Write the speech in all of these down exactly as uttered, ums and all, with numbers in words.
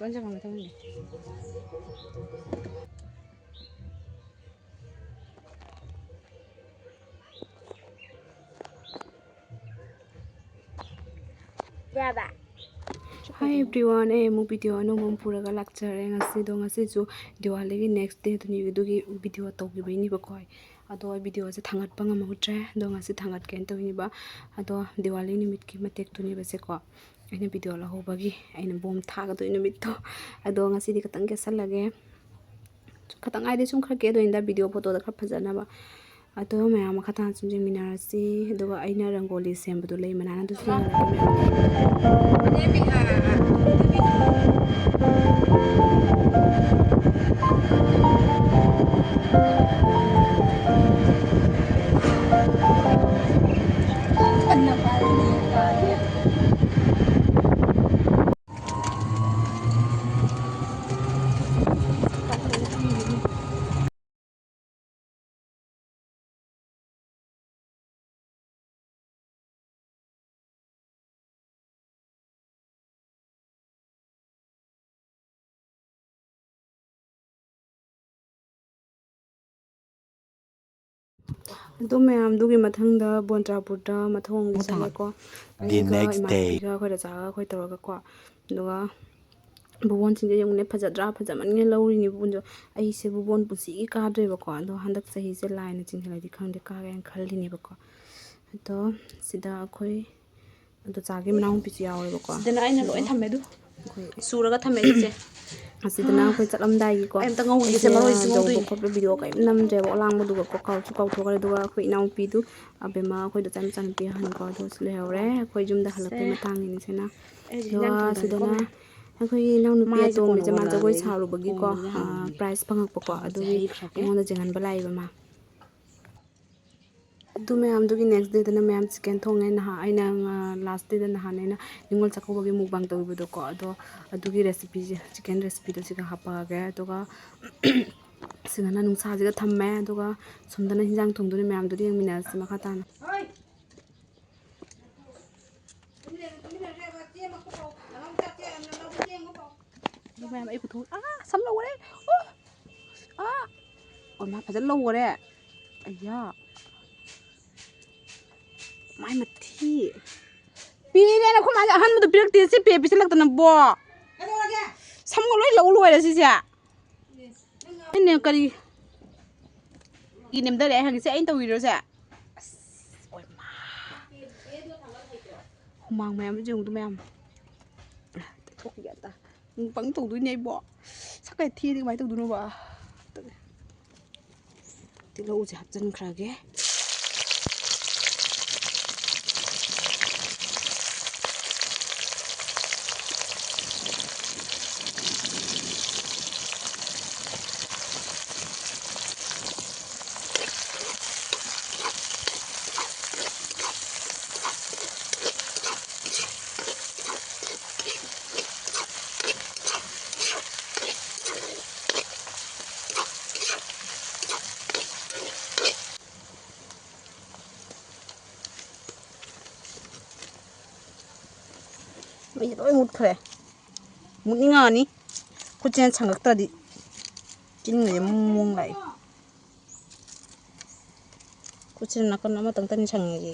ꯂꯣꯏ ꯆꯪꯉꯝꯃꯦ ꯊꯣꯡꯗ꯫ ꯌꯥꯕ꯫ Hi everyone, ꯑꯩ ꯑꯃꯨꯛ ꯚꯤꯗꯤꯑꯣ ꯑꯅꯧꯕ ꯑꯃ ꯄꯨꯔꯒ ꯂꯥꯛꯆꯔꯦ ꯉꯁꯤꯗꯣ꯫ ꯉꯁꯤꯁꯨ ꯗꯤꯋꯥꯂꯤꯒꯤ next day ꯑꯗꯨꯅꯤ, ꯑꯗꯨꯒꯤ ꯚꯤꯗꯤꯑꯣ ꯇꯧꯈꯤꯕꯩꯅꯦꯕꯀꯣ꯫ ꯑꯗꯣ ꯑꯩ ꯚꯤꯗꯤꯑꯣꯁꯦ ꯊꯥꯡꯒꯠꯄ ꯉꯝꯍꯧꯗ꯭ꯔꯦ꯫ ꯑꯗꯣ ꯉꯁꯤ ꯊꯥꯡꯒꯠꯀꯦꯅ ꯇꯧꯔꯤꯅꯦꯕ꯫ ꯑꯗꯣ ꯗꯤꯋꯥꯂꯤ ꯅꯨꯃꯤꯠꯀꯤ ꯃꯇꯦꯛꯇꯨꯅꯦꯕꯁꯦꯀꯣ꯫ ꯑꯩꯅ ꯚꯤꯗꯤꯑꯣ ꯂꯧꯍꯧꯕꯒꯤ ꯑꯩꯅ ꯕꯣꯝ ꯊꯥꯒꯗꯣꯏ ꯅꯨꯃꯤꯠꯇꯣ꯫ ꯑꯗꯣ ꯉꯁꯤꯗꯤ ꯈꯤꯇꯪ ꯀꯦꯁꯜꯂꯒꯦ꯫ ꯈꯤꯇꯪ ꯍꯥꯏꯗꯤ ꯁꯨꯝ ꯈꯔ ꯀꯦꯗꯣꯏꯅꯤꯗ, ꯚꯤꯗꯤꯑꯣ ꯐꯣꯇꯣꯗ ꯈꯔ ꯐꯖꯅꯕ꯫ ꯑꯗꯣ ꯃꯌꯥꯝ ꯃꯈꯥ ꯇꯥꯅ ꯁꯨꯝ ꯌꯦꯡꯃꯤꯟꯅꯔꯁꯤ꯫ ꯑꯗꯨꯒ ꯑꯩꯅ ꯔꯪꯒꯣꯂꯤ ꯁꯦꯝꯕꯗꯣ ꯂꯩ ꯃꯅꯥꯅ ꯑꯗꯨꯁꯨ ꯌꯦꯡꯉꯛꯀꯦ ꯃꯌꯥꯝ꯫ ꯑꯗꯨ ꯃꯌꯥꯝꯗꯨꯒꯤ ꯃꯊꯪꯗ ꯕꯣꯟꯆ꯭ꯔꯥꯄꯨꯔꯗ ꯃꯊꯧ ꯑꯃꯨꯛ ꯆꯠꯂꯦꯀꯣ꯫ The ꯑꯩꯒ next day. ꯏꯃꯥꯟꯅꯕꯤꯒ ꯑꯩꯈꯣꯏ ꯔꯆꯥꯒ ꯑꯩꯈꯣꯏ ꯇꯧꯔꯒꯀꯣ꯫ ꯑꯗꯨꯒ ꯕꯨꯕꯣꯟꯁꯤꯡꯁꯦ ꯌꯦꯡꯉꯨꯅꯦ, ꯐꯖꯗ꯭ꯔꯥ? ꯐꯖꯃꯟꯒꯤꯅ ꯂꯧꯔꯤꯅꯤ ꯕꯨꯕꯣꯟꯁꯨ꯫ ꯑꯩꯁꯦ ꯕꯨꯕꯣꯟ ꯄꯨꯟꯁꯤꯒꯤ ꯀꯥꯗ꯭ꯔꯦꯕꯀꯣ꯫ ꯑꯗꯣ ꯍꯟꯗꯛ ꯆꯍꯤꯁꯦ ꯂꯥꯏꯅ ꯆꯤꯡꯁꯤꯜꯂꯗꯤ ꯈꯪꯗꯦ, ꯀꯥꯒꯦꯅ ꯈꯜꯂꯤꯅꯦꯕꯀꯣ꯫ ꯑꯗꯣ ꯁꯤꯗ ꯑꯩꯈꯣꯏ ꯑꯗꯣ ꯆꯥꯒꯤ ꯃꯅꯥꯎꯅꯨꯄꯤꯁꯨ ꯌꯥꯎꯋꯦꯕꯀꯣ꯫ ꯁꯤꯗꯅ ꯑꯩꯅ ꯂꯣꯏ ꯊꯝꯃꯦ ꯑꯗꯨ꯫ ꯑꯩꯈꯣꯏ ꯁꯨꯔꯒ ꯊꯝꯃꯦ ꯁꯤꯁꯦ꯫ ꯑꯁꯤꯗꯅ ꯑꯩꯈꯣꯏ ꯆꯠꯂꯝꯗꯥꯏꯒꯤꯀꯣ꯫ ꯑꯩ ꯑꯝꯇ ꯉꯧꯒꯤꯒꯦꯁꯦ, ꯑꯩꯁꯦ ꯃꯔꯣꯏꯁꯦ ꯌꯧꯕ ꯉꯧꯗꯣꯏꯅꯦ꯫ ꯈꯣꯠꯄ ꯚꯤꯗꯤꯑꯣ ꯀꯔꯤꯝ ꯅꯝꯗ꯭ꯔꯦꯕ, ꯑꯂꯥꯡꯕꯗꯨꯒꯀꯣ ꯀꯥꯎꯁꯨ ꯀꯥꯎꯊꯣꯛꯈ꯭ꯔꯦ꯫ ꯑꯗꯨꯒ ꯑꯩꯈꯣꯏ ꯏꯅꯥꯎꯄꯤꯗꯨ ꯑꯕꯦꯝꯃ, ꯑꯩꯈꯣꯏ ꯗꯣꯆꯥ ꯃꯆꯥꯅꯨꯄꯤ ꯑꯍꯟꯀꯣ, ꯑꯗꯨꯁꯨ ꯂꯩꯍꯧꯔꯦ꯫ ꯑꯩꯈꯣꯏ ꯌꯨꯝꯗ ꯍꯜꯂꯛꯄꯩ ꯁꯦ꯫ ꯃꯇꯥꯡꯅꯤꯅꯦ ꯁꯤꯅ꯫ ꯑꯩꯁꯨ ꯑꯗꯨꯒ ꯍꯤꯟꯖꯥꯡ ꯊꯣꯡꯗꯣꯏꯅꯤꯀꯣ ꯁꯤꯗꯅ ꯃꯌꯥꯝ꯫ ꯑꯩꯈꯣꯏꯒꯤ ꯏꯅꯥꯎꯅꯨꯄꯤ ꯃꯥꯏꯁꯦ ꯀꯣꯟꯅ ꯑꯇꯣꯝꯕꯤꯁꯦ ꯃꯥ ꯖꯒꯣꯏ ꯑꯣꯜꯂꯛꯑꯒꯦ꯫ ꯁꯥꯔꯨꯕꯒꯤꯀꯣ, ꯀꯣꯟꯅ ꯑꯥ, ꯍꯥꯡꯉꯒꯦ꯫ Prize ꯐꯪꯉꯛꯄꯀꯣ, ꯊꯥꯎꯁꯦ ꯑꯗꯨꯒꯤ ꯍꯩꯈ꯭ꯔꯒꯦ꯫ ꯑꯩꯉꯣꯟꯗ ꯆꯦꯡꯍꯟꯕ ꯂꯥꯛꯏꯕ ꯃꯥ꯫ ꯑꯗꯨ ꯃꯌꯥꯝꯗꯨꯒꯤ next dayꯗꯅ ꯃꯌꯥꯝ chicken ꯊꯣꯡꯉꯦ꯫ ꯅꯍꯥꯟ ꯑꯩꯅ, ꯉ-, last dayꯗ ꯅꯍꯥꯟ ꯑꯩꯅ ꯅꯤꯉꯣꯜ ꯆꯥꯛꯀꯧꯕꯒꯤ mukbang ꯇꯧꯈꯤꯕꯗꯣꯀꯣ, ꯑꯗꯣ ꯑꯗꯨꯒꯤ recipeꯁꯦ, chicken recipeꯗꯣ ꯁꯤꯒ ꯍꯥꯞꯄꯛꯑꯒꯦ꯫ ꯑꯗꯨꯒ ꯁꯤꯗꯅ ꯅꯨꯡꯁꯥꯁꯤꯒ ꯊꯝꯃꯦ, ꯑꯗꯨꯒ ꯁꯣꯝꯗꯅ ꯍꯤꯟꯖꯥꯡ ꯊꯣꯡꯗꯣꯏꯅꯤ꯫ ꯃꯌꯥꯝꯗꯨꯗꯤ ꯌꯦꯡꯃꯤꯟꯅꯔꯁꯤ ꯃꯈꯥ ꯇꯥꯅ꯫ ꯑꯗꯨ ꯃꯌꯥꯝ ꯑꯩ ꯄꯨꯊꯣꯛ-, ꯑꯥ! ꯁꯝ ꯂꯧꯈꯔꯦ! ꯑꯣ! ꯑꯥ! ꯑꯣ, ꯃꯥ ꯐꯖꯅ ꯂꯧꯈꯔꯦ! ꯑꯌꯥ! ꯃꯥꯏ ꯃꯊꯤ! ꯄꯤꯔꯦꯅ ꯑꯩꯈꯣꯏ ꯃꯥꯁꯦ ꯑꯍꯟꯕꯗꯣ ꯄꯤꯔꯛꯇꯦ꯫ ꯁꯤ ꯄꯦ ꯄꯤꯁꯜꯂꯛꯇꯅꯕꯣ꯫ ꯀꯩꯗꯧꯔꯒꯦ? ꯁꯝꯒ ꯂꯣꯏ ꯂꯧ ꯂꯣꯏꯔꯦ ꯁꯤꯁꯦ꯫ ꯑꯦ, ꯅꯪ ꯑꯩꯅ ꯀꯔꯤ, ꯀꯔꯤ ꯅꯦꯝꯗꯔꯦ ꯍꯥꯏ ꯍꯪꯉꯤꯁꯦ ꯑꯩꯅ ꯇꯧꯔꯤꯔꯣꯁꯦ? ꯑꯁ, ꯑꯣꯏ ꯃꯥ꯫ ꯄꯦꯗꯣ ꯊꯥꯡꯒꯠ ꯍꯩꯇ꯭ꯔꯣ? ꯍꯨꯃꯥꯡ ꯃꯌꯥꯝ ꯌꯦꯡꯉꯨꯗ ꯃꯌꯥꯝ꯫ ꯊꯣꯛꯈꯤꯒꯦ ꯑꯝꯇ꯫ ꯄꯪ ꯇꯧꯗꯣꯏꯅꯦ ꯑꯩꯕꯣ꯫ ꯁꯛꯀ ꯊꯤꯔꯗꯤ ꯀꯃꯥꯏꯅ ꯇꯧꯗꯣꯏꯅꯣꯕ? ꯇꯤꯜꯍꯧꯁꯦ ꯍꯥꯞꯆꯤꯟꯈ꯭ꯔꯒꯦ꯫ ꯃꯩꯁꯦ ꯂꯣꯏ ꯃꯨꯠꯈ꯭ꯔꯦ꯫ ꯃꯨꯠꯅꯤꯡꯉꯛꯑꯅꯤ꯫ ꯈꯨꯠꯁꯤꯅ ꯁꯪꯉꯛꯇ꯭ꯔꯗꯤ꯫ ꯆꯤꯟꯒꯁꯦ ꯃꯨꯡ ꯃꯨꯡ ꯂꯥꯛꯏ꯫ ꯈꯨꯠꯁꯤꯅ ꯅꯥꯀꯟ ꯑꯃꯇꯪꯇꯅꯤ ꯁꯪꯉꯤꯁꯦ꯫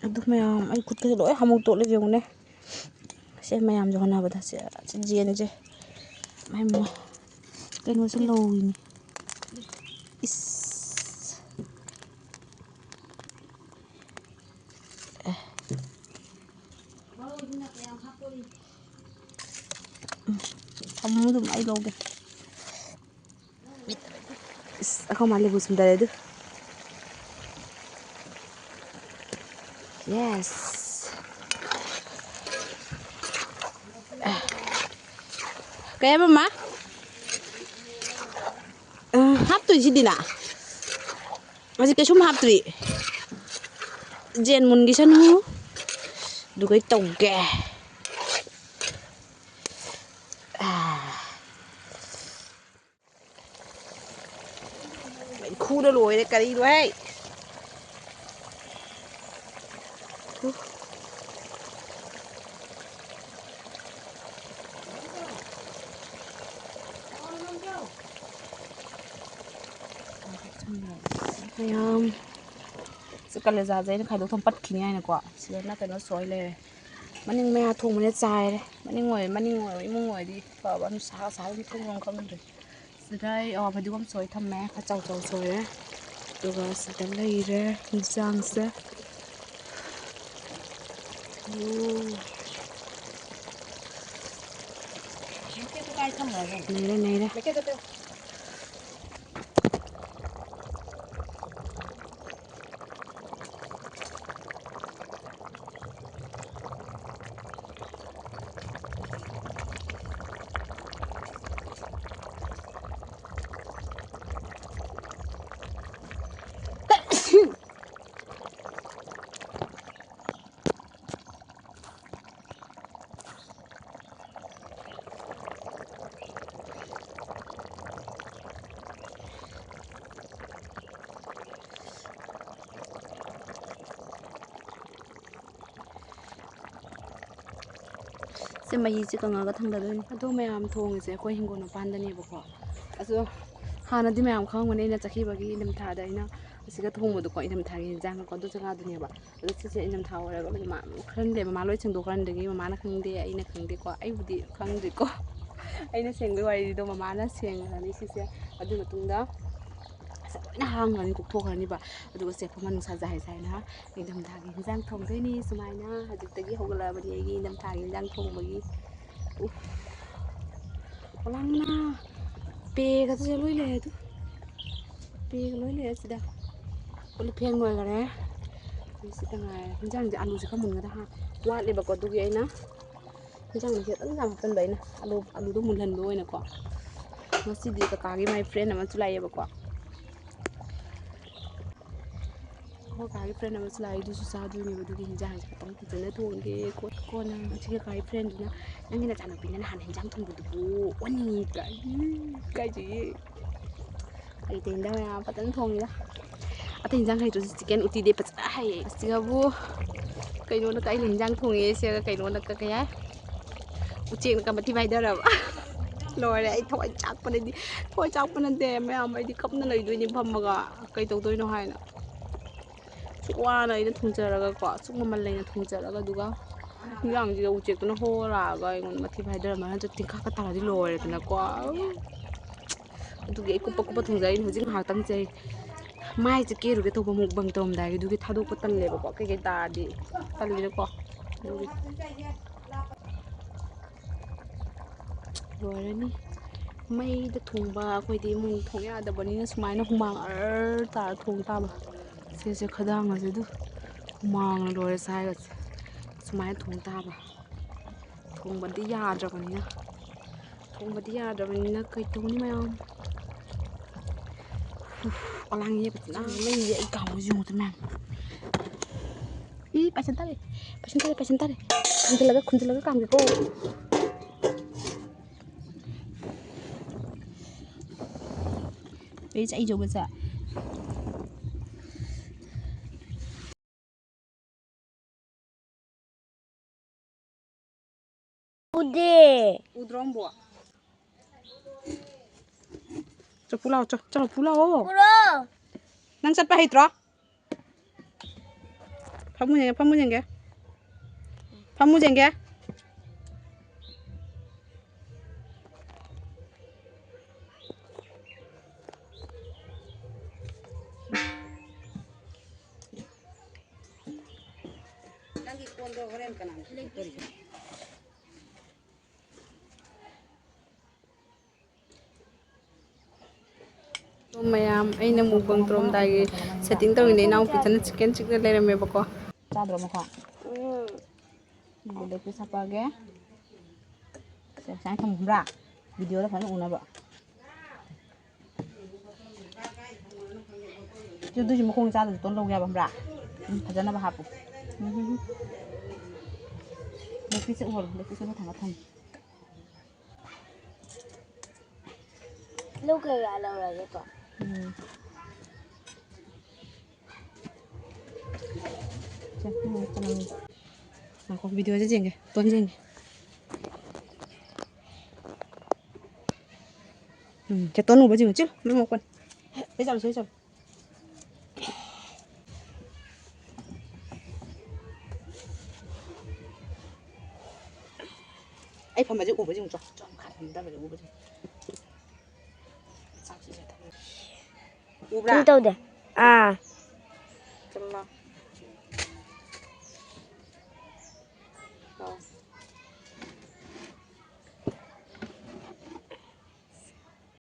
ꯑꯗꯨ ꯃꯌꯥꯝ ꯑꯩ ꯈꯨꯠꯀꯁꯦ ꯂꯣꯏ ꯍꯥꯃꯨ ꯇꯣꯠꯂꯦ ꯌꯦꯡꯉꯨꯅꯦ꯫ ꯁꯦ ꯃꯌꯥꯝꯁꯦ ꯍꯣꯠꯅꯕꯗ ꯁꯦ, ꯁꯦ ꯖꯦꯟꯁꯦ ꯃꯥꯏ ꯃ-, ꯀꯩꯅꯣꯁꯦ ꯂꯧꯏꯅꯤ꯫ ꯏꯁ꯫ ꯑꯦ꯫ ꯎꯝ, ꯁꯥꯃꯨꯗꯨꯃ ꯑꯩ ꯂꯧꯒꯦ꯫ ꯏꯁ, ꯑꯩꯈꯣꯏ ꯃꯥ ꯂꯦꯕꯨ ꯁꯨꯝꯗꯔꯦ ꯑꯗꯨ꯫ Yes. ꯀꯩ ꯍꯥꯏꯕ, ꯃꯥ? ꯑ, ꯍꯥꯞꯇꯣꯏꯁꯤꯗꯤꯅ꯫ ꯍꯧꯖꯤꯛ ꯀꯩꯁꯨꯝ ꯍꯥꯞꯇ꯭ꯔꯤ꯫ ꯖꯦꯟ ꯃꯨꯟꯈꯤꯁꯅꯨ꯫ ꯑꯗꯨꯒ ꯑꯩ ꯇꯧꯒꯦ꯫ ꯑ꯫ ꯃꯩꯈꯨꯅ ꯂꯣꯏꯔꯦ ꯀꯔꯤꯅꯣꯍꯦ? ꯃꯌꯥꯝ ꯁꯤ ꯀꯂꯦꯖꯥꯁꯦ ꯑꯩꯅ ꯈꯥꯏꯗꯣꯛ ꯊꯝ ꯄꯠꯈꯤꯅꯤ ꯍꯥꯏꯅꯀꯣ, ꯁꯤꯗꯅ ꯀꯩꯅꯣ ꯁꯣꯏ ꯂꯩꯔꯦ꯫ ꯃꯅꯤꯡ ꯃꯌꯥ ꯊꯣꯡꯕꯅ ꯆꯥꯏꯔꯦ꯫ ꯃꯅꯤꯡ ꯑꯣꯏ, ꯃꯅꯤꯡ ꯑꯣꯏ, ꯏꯃꯨꯡ ꯑꯣꯏꯔꯗꯤ ꯐꯕ, ꯅꯨꯡꯁꯥ ꯁꯥꯕ ꯃꯊꯣꯡ ꯃꯔꯝ ꯈꯪꯗ꯭ꯔꯦ꯫ ꯁꯤꯗ ꯑꯩ, ꯑꯣ, ꯐꯗꯤꯒꯣꯝ ꯁꯣꯏ ꯊꯝꯃꯦ, ꯈꯔ ꯆꯥꯎ ꯆꯥꯎ ꯁꯣꯏꯔꯦ꯫ ꯑꯗꯨꯒ ꯁꯤꯗ ꯂꯩꯔꯦ ꯏꯟꯁꯥꯡꯁꯦ꯫ ꯎꯝ꯫ ꯅꯩꯔꯦ, ꯅꯩꯔꯦ꯫ ꯁꯤ ꯃꯍꯤꯁꯦ ꯀꯪꯉꯒ ꯊꯥꯡꯗꯗꯣꯏꯅꯤ꯫ ꯑꯗꯣ ꯃꯌꯥꯝ ꯊꯣꯡꯉꯤꯁꯦ ꯑꯩꯈꯣꯏ ꯍꯤꯡꯒꯣꯜ ꯃꯄꯥꯟꯗꯅꯦꯕꯀꯣ꯫ ꯑꯗꯣ ꯍꯥꯟꯅꯗꯤ ꯃꯌꯥꯝ ꯈꯪꯉꯝꯒꯅꯤ, ꯑꯩꯅ ꯆꯠꯈꯤꯕꯒꯤ ꯏꯪꯊꯝꯊꯥꯗ ꯑꯩꯅ ꯑꯁꯤꯒ ꯊꯣꯡꯕꯗꯣꯀꯣ, ꯏꯪꯊꯝꯊꯥꯒꯤ ꯏꯟꯖꯥꯡꯒꯀꯣ, ꯑꯗꯨ ꯖꯒꯥꯗꯨꯅꯦꯕ꯫ ꯑꯗꯣ ꯁꯤꯁꯦ ꯏꯪꯊꯝꯊꯥ ꯑꯣꯏꯔꯒ ꯃꯃꯥ ꯈꯔ ꯂꯩ, ꯃꯃꯥ ꯂꯣꯏ ꯁꯦꯡꯗꯣꯛꯈ꯭ꯔꯅꯤ, ꯑꯗꯒꯤ ꯃꯃꯥꯅ ꯈꯪꯗꯦ, ꯑꯩꯅ ꯈꯪꯗꯦꯀꯣ, ꯑꯩꯕꯨꯗꯤ ꯈꯪꯗ꯭ꯔꯤꯀꯣ꯫ ꯑꯩꯅ ꯁꯦꯡꯕꯒꯤ ꯋꯥꯔꯤꯗꯣ ꯃꯃꯥꯅ ꯁꯦꯡꯉꯅꯤ ꯁꯤꯁꯦ꯫ ꯑꯗꯨꯒꯤ ꯃꯇꯨꯡꯗ ꯉꯁꯥꯏ ꯂꯣꯏꯅ ꯍꯥꯡꯈ꯭ꯔꯅꯤ, ꯀꯣꯛꯊꯣꯛꯈ꯭ꯔꯅꯤꯕ꯫ ꯑꯗꯨꯒ ꯆꯦꯐꯝ ꯃꯅꯨꯡ ꯁꯥꯖꯥꯏ ꯍꯥꯏꯅ ꯅꯤꯡꯊꯝꯊꯥꯒꯤ ꯏꯟꯖꯥꯡ ꯊꯣꯡꯗꯣꯏꯅꯤ꯫ ꯁꯨꯃꯥꯏꯅ ꯍꯧꯖꯤꯛꯇꯒꯤ ꯍꯧꯒꯠꯂꯛꯑꯕꯅꯤ ꯑꯩꯒꯤ ꯅꯤꯡꯊꯝꯊꯥꯒꯤ ꯏꯟꯖꯥꯡ ꯊꯣꯡꯕꯒꯤ꯫ ꯎꯐ꯫ ꯄꯣꯂꯥꯡꯅ ꯄꯦꯒꯁꯦ ꯂꯣꯏ ꯂꯩꯔꯦ ꯑꯗꯨ꯫ ꯄꯦꯒ ꯂꯣꯏ ꯂꯩꯔꯦ ꯁꯤꯗ꯫ ꯀꯣꯜ ꯂꯤꯛ ꯐꯦꯡ ꯂꯣꯏꯈꯔꯦ꯫ ꯁꯤꯇ ꯉꯥꯏꯔꯦ꯫ ꯍꯤꯟꯖꯥꯡꯁꯦ, ꯑꯂꯨꯁꯦ ꯈꯔ ꯃꯨꯟꯒꯗ꯭ꯔꯥ ꯍꯥ-, ꯋꯥꯠꯂꯦꯕꯀꯣ, ꯑꯗꯨꯒꯤ ꯑꯩꯅ ꯍꯤꯟꯖꯥꯡ ꯃꯊꯦꯜ ꯈꯤꯇꯪ ꯌꯥꯝ ꯍꯥꯞꯆꯟꯕ ꯑꯩꯅ꯫ ꯑꯂꯨ, ꯑꯂꯨꯗꯣ ꯃꯨꯜꯍꯟꯕ ꯑꯣꯏꯅꯀꯣ꯫ ꯉꯁꯤꯗꯤ ꯀꯀꯥꯒꯤ my friend ꯑꯃꯁꯨ ꯂꯥꯛꯑꯦꯕꯀꯣ꯫ ꯑꯩꯈꯣꯏ ꯀꯀꯥꯒꯤ friend ꯑꯃꯁꯨ ꯂꯥꯛꯑꯦ, ꯑꯗꯨꯁꯨ ꯆꯥꯗꯣꯏꯅꯦꯕ꯫ ꯑꯗꯨꯒꯤ ꯍꯤꯟꯖꯥꯡꯁꯦ ꯈꯤꯇꯪ ꯐꯖꯅ ꯊꯣꯡꯒꯦ꯫ ꯀꯣ-, ꯀꯣꯟꯅ ꯉꯁꯤ ꯀꯀꯥꯒꯤ friendꯗꯨꯅ, "ꯅꯪꯒꯤ ꯅꯆꯥꯅꯨꯄꯤꯅ ꯅꯍꯥꯟ ꯍꯤꯟꯖꯥꯡ ꯊꯣꯡꯕꯗꯨꯕꯨ ꯑꯣꯟꯅꯤꯡꯉꯤ" ꯀꯥꯏ꯫ ꯀꯥꯏꯗꯒꯤ? ꯑꯩ ꯑꯇꯩ ꯍꯤꯟꯖꯥꯡ ꯃꯌꯥꯝ ꯐꯖꯅ ꯊꯣꯡꯉꯤꯗ꯫ ꯑꯇꯩ ꯍꯤꯟꯖꯥꯡ ꯍꯩꯇ꯭ꯔꯁꯨ chicken ꯎꯇꯤꯗꯤ ꯐꯖꯅ ꯍꯩꯌꯦ꯫ ꯑꯁꯤꯒꯕꯨ ꯀꯩꯅꯣꯅ ꯀꯩꯅ ꯍꯤꯟꯖꯥꯡ ꯊꯣꯡꯉꯦ, ꯁꯤꯒ ꯀꯩꯅꯣꯅ ꯀ-, ꯀꯩ ꯍꯥꯏ? ꯎꯆꯦꯛꯅ ꯀ ꯃꯊꯤ ꯐꯥꯏꯗꯔꯕ꯫ ꯂꯣꯏꯔꯦ, ꯑꯩ ꯊꯋꯥꯏ ꯆꯥꯛꯄꯅꯗꯤ, ꯊꯋꯥꯏ ꯆꯥꯛꯄ ꯅꯠꯇꯦ ꯃꯌꯥꯝ, ꯑꯩꯗꯤ ꯀꯞꯅ ꯂꯩꯗꯣꯏꯅꯤ ꯐꯝꯃꯒ꯫ ꯀꯩ ꯇꯧꯗꯣꯏꯅꯣ ꯍꯥꯏꯅ꯫ ꯑꯁꯨꯛ ꯋꯥꯅ ꯑꯩꯅ ꯊꯣꯡꯖꯔꯒꯀꯣ, ꯑꯁꯨꯛ ꯃꯃꯜ ꯂꯩꯅ ꯊꯣꯡꯖꯔꯒ, ꯑꯗꯨꯒ ꯍꯤꯟꯖꯥꯡꯁꯤꯗ ꯎꯆꯦꯛꯇꯨꯅ ꯍꯣꯔꯛꯑꯒ ꯑꯩꯉꯣꯟꯗ ꯃꯊꯤ ꯐꯥꯏꯗꯔꯝꯃꯒ ꯅꯠꯇ꯭ꯔ ꯇꯤꯟꯈꯥꯛꯀ ꯇꯥꯔꯗꯤ ꯂꯣꯏꯔꯦꯗꯅꯀꯣ꯫ ꯑꯗꯨꯒꯤ ꯑꯩ ꯀꯨꯞꯄ ꯀꯨꯞꯄ ꯊꯣꯡꯖꯔꯤꯅꯤ꯫ ꯍꯧꯖꯤꯛ ꯉꯥꯏꯍꯥꯛꯇꯪꯁꯦ ꯑꯩ ꯃꯥꯏꯁꯦ ꯀꯦꯔꯨꯒꯦ ꯇꯧꯕ, mukbang ꯇꯧꯔꯝꯗꯥꯏꯒꯤ, ꯑꯗꯨꯒꯤ ꯊꯥꯗꯣꯛꯄ ꯇꯜꯂꯦꯕꯀꯣ, ꯀꯩꯀꯩ ꯇꯥꯔꯗꯤ ꯇꯜꯂꯤꯅꯀꯣ꯫ ꯑꯗꯨꯒꯤ ꯂꯣꯏꯔꯅꯤ꯫ ꯃꯩꯗ ꯊꯣꯡꯕ ꯑꯩꯈꯣꯏꯗꯤ ꯏꯃꯨꯡ ꯊꯣꯡ ꯌꯥꯗꯕꯅꯤꯅ ꯁꯨꯃꯥꯏꯅ ꯍꯨꯃꯥꯡ ꯑꯔ ꯇꯥꯔ ꯊꯣꯡ ꯇꯥꯕ꯫ ꯁꯤꯁꯦ ꯈꯗꯥꯡ ꯑꯁꯤꯗ ꯍꯨꯃꯥꯡꯅ ꯂꯣꯏꯔꯦ ꯁꯥꯏꯒꯁꯦ꯫ ꯁꯨꯃꯥꯏꯅ ꯊꯣꯡ ꯇꯥꯕ꯫ ꯊꯣꯡꯕꯗꯤ ꯌꯥꯗ꯭ꯔꯕꯅꯤꯅ꯫ ꯊꯣꯡꯕꯗꯤ ꯌꯥꯗ꯭ꯔꯕꯅꯤꯅ ꯀꯩ ꯇꯧꯅꯤ ꯃꯌꯥꯝ? ꯎꯐ, ꯑꯣꯂꯥꯡ ꯌꯦꯛꯄꯁꯤꯅ ꯃꯩ ꯌꯦꯛꯏ ꯀꯥꯡꯕꯨꯁꯦ ꯌꯦꯡꯉꯨꯗ ꯃꯌꯥꯝ꯫ ꯏ, ꯄꯥꯏꯁꯟ ꯇꯥꯔꯦ, ꯄꯥꯏꯁꯟ ꯇꯥꯔꯦ, ꯄꯥꯏꯁꯟ ꯇꯥꯔꯦ꯫ ꯈꯨꯝꯖꯤꯜꯂꯒ, ꯈꯨꯝꯖꯤꯜꯂꯒ ꯀꯥꯝꯒꯦꯀꯣ꯫ ꯑꯩ ꯆꯩ ꯆꯧꯕ ꯆꯥ꯫ ꯎꯗꯦ꯫ ꯎꯗ꯭ꯔꯣ ꯑꯝꯕꯣ? ꯆꯐꯨ ꯂꯥꯛꯑꯣ, ꯆ-, ꯆꯐꯨ ꯂꯥꯛꯑꯣ꯫ ꯄꯨꯔꯣ꯫ ꯅꯪ ꯆꯠꯄ ꯍꯩꯇ꯭ꯔꯣ? ꯐꯝꯃꯨ ꯌꯦꯡꯒꯦ, ꯐꯝꯃꯨ ꯌꯦꯡꯒꯦ꯫ ꯐꯝꯃꯨ ꯌꯦꯡꯒꯦ꯫ ꯅꯪꯒꯤ ꯀꯣꯟꯗꯣ ꯍꯣꯔꯦꯟ ꯀꯅꯥꯅ ꯄꯨꯊꯣꯛꯇꯣꯔꯤꯒꯦ? ꯃꯌꯥꯝ, ꯑꯩꯅ mukbang ꯇꯧꯔꯝꯗꯥꯏꯒꯤ ꯁꯦꯠꯇꯤꯡ ꯇꯧꯔꯤꯉꯩꯗ ꯏꯅꯥꯎꯄꯤꯗꯨꯅ ꯆꯤꯛꯀꯟ ꯆꯤꯛꯅ ꯂꯩꯔꯝꯃꯦꯕꯀꯣ꯫ ꯆꯥꯗ꯭ꯔꯣ ꯃꯈꯣꯟ? ꯎꯝ꯫ ꯂꯦꯛ ꯄꯤꯁ ꯍꯥꯞꯄꯛꯑꯒꯦ꯫ ꯁꯦ, ꯁꯨꯃꯥꯏꯅ ꯊꯝꯃꯨꯕ꯭ꯔꯥ? ꯚꯤꯗꯤꯑꯣꯗ ꯐꯖꯅ ꯎꯅꯕ꯫ ꯆꯦ, ꯑꯗꯨꯏꯁꯨ ꯃꯈꯣꯡ ꯆꯥꯗꯕꯁꯨ ꯇꯣꯟ ꯂꯧꯒꯦ ꯍꯥꯏꯕ, ꯈꯪꯕ꯭ꯔꯥ? ꯎꯝ, ꯐꯖꯅꯕ ꯍꯥꯞꯄꯨ꯫ ꯎꯝ, ꯎꯝ, ꯎꯝ꯫ ꯂꯦꯛ ꯄꯤꯁꯁꯦ ꯎꯍꯜꯂꯣ, ꯂꯦꯛ ꯄꯤꯁꯁꯦ ꯃꯊꯪ ꯃꯊꯪ꯫ ꯂꯧ ꯀꯌꯥ ꯂꯧꯔꯒꯦꯀꯣ? ꯎꯝ꯫ ꯁꯦ, ꯎꯝ, ꯎꯝ꯫ ꯉꯥꯏꯈꯣ, ꯚꯤꯗꯤꯑꯣꯁꯦ ꯌꯦꯡꯒꯦ, ꯇꯣꯟ ꯌꯦꯡꯒꯦ꯫ ꯎꯝ, ꯁꯦ, ꯇꯣꯟ ꯎꯕ ꯌꯦꯡꯉꯨ, ꯆꯤꯜ, ꯃꯃꯧ ꯀꯣꯟ꯫ ꯁꯤ ꯆꯠꯂꯨ, ꯁꯤ ꯆꯠꯂꯨ꯫ ꯑꯩ ꯐꯝꯕꯁꯦ ꯎꯕ꯭ꯔꯥ ꯌꯦꯡꯉꯨ ꯆꯣ꯫ ꯆꯣ, ꯃꯈꯥ ꯐꯝꯗꯕꯁꯦ ꯎꯕ꯭ꯔꯥ ꯌꯦꯡꯉꯨ꯫ ꯆꯥꯛꯁꯤꯁꯦ ꯊꯝꯃꯦ꯫ ꯎꯕ꯭ꯔꯥ? ꯀꯩꯝ ꯇꯧꯗꯦ꯫ ꯑꯥ꯫ ꯆꯠꯂꯣ ꯂꯥꯎ꯫ ꯂꯥꯎ꯫